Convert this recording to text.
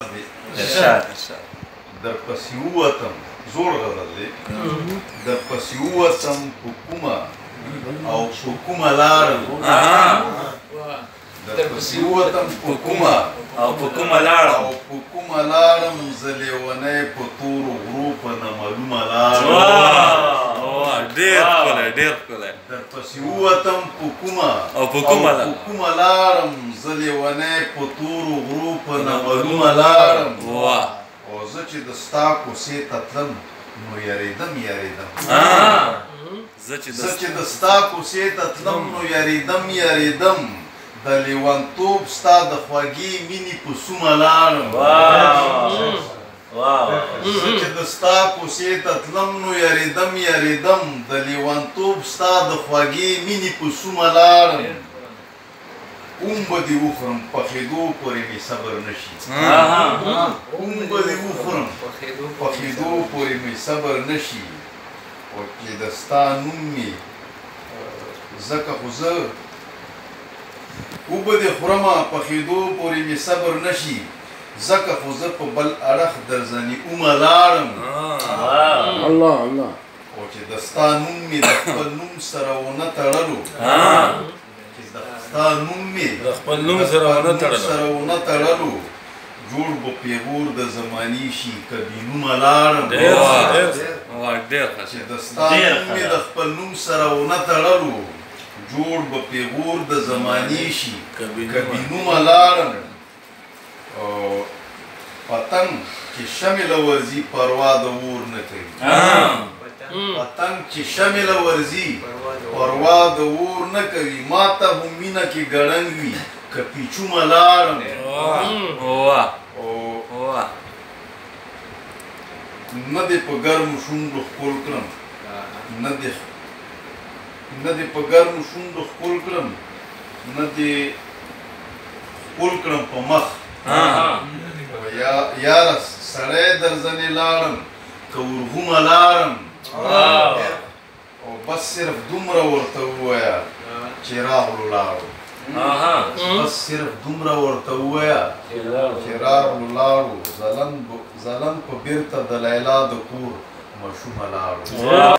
ارشاد در پسې ووتم، زوړ غزل دی. در پسې ووتم په کومه او په کومه لارم، در پسې ووتم په کومه او په کومه لاړم، او په کومه لاړم، زه لیونی په تورو غرو په نامعلومه لارم. ډېر ښکلی، ډېر ښکلی. در پسې ووتم په کومه او په کومه په کومه لاړم، زه لیونی په تورو غرو په نامعلومه لاړم. واه. او زه چې د ستا کوڅې ته تلم نو یریدم یریدم، زه چې زه چې د ستا کوڅې ته تلم نو یریدم یریدم، د لیونتوب ستا د خوږې مینې په سومه لاړم. زه چې د ستا کوڅې ته تلم نو یریدم یریدم، د لیونتوب ستا د خوږې مینې په سومه لاړم. اوم به دې وخورم پخېدو پورې مې صبر نه شي، اوم به دې وخورم پخېدو پورې مې صبر نه شي. او چې د ستا نوم مې ځکه خو زه اوبه دې خورمه پخېدو پورې مې صبر نه شي، ځکه خو زه په بل اړخ درځنې اومه لاړم. الله الله. او چې د ستا نوم مې د خپل نوم سره ونه تړلو، چې د ستا نوم مې د خپل نوم سره ونه تړلو، سره ونه تړلو، جوړ به پیغور د زمانې شي که بې نومه لاړم. ډېر ډېر ښه. چې د ستا نوم مې د خپل نوم سره ونه تړلو، جوړ به پیغور د زمانې شي که بې نومه لاړم. او پتنګ چې شمې له ورځي پروا د اور نه کوي، پتنګ چې شمې له ورځي پروا د اور نه کوي، ما ته هم مینه کې ګړنګ وي که پیچومه لاړم. او نه دې په ګرمو شونډو ښکل کړم، نه دې نه دې په ګرمو شونډو ښکل کړم، نه دې ښکل کړم په مخ. یاره سړی درځنې لاړم که ورغومه لاړم. او بس صرف دومره ورته ووایه چې راغلو لاړو، بس صرف دومره ورته ووایه چې راغلو لاړو، ځلند په بیرته د لیلا د کور ماشومه لاړو.